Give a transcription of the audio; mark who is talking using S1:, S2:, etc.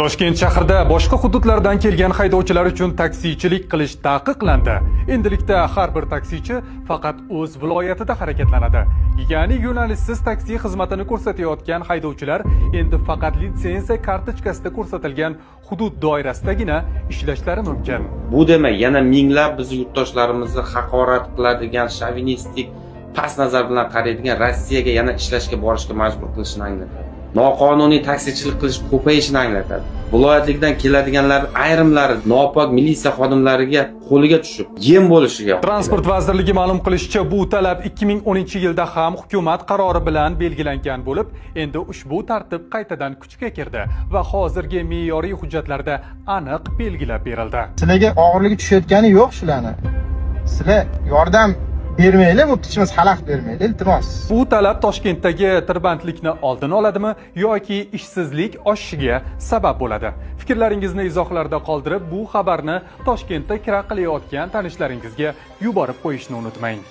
S1: Toshkent shahrida boshqa hududlardan kelgan haydovchilar uchun taksichilik qilish taqiqlandi. Endilikda har bir taksichi faqat o'z viloyatida harakatlanadi. Ya'ni yo'nalishsiz taksi xizmatini ko'rsatayotgan haydovchilar endi faqat litsenziya kartochkasida ko'rsatilgan hudud doirasidagina ishlashlari mumkin.
S2: Bu demak, yana minglab bizni yurtdoshlarimizni haqorat qiladigan, shovinistik, past nazar bilan qaraydigan Rossiyaga yana ishlashga borishga majbur qilishini anglatadi. Noqonuniy taksichilik qilish ko'payishini anglatadi. Viloyatlikdan keladiganlar ayrimlari nopok militsiya xodimlariga qo'liga tushib, yem bo'lishiga.
S1: Transport vazirligi ma'lum qilishicha, bu talab 2010-yilda ham hukumat qarori bilan belgilangan bo'lib, endi ushbu tartib qaytadan kuchga kirdi va hozirgi me'yoriy hujjatlarda aniq belgilab berildi.
S3: Sizlarga og'irligi tushayotgani yo'q shularni. Sizlar yordam bermanglar, bo'pti, hech bo'lmasa xalaqit bermanglar, iltimos.
S1: Bu talab Toshkentdagi tirbandlikni oldini oladimi yoki ishsizlik oshishiga sabab bo'ladi? Fikrlaringizni izohlarda qoldirib, bu xabarni Toshkentda kira qilayotgan tanishlaringizga yuborib qo'yishni unutmang.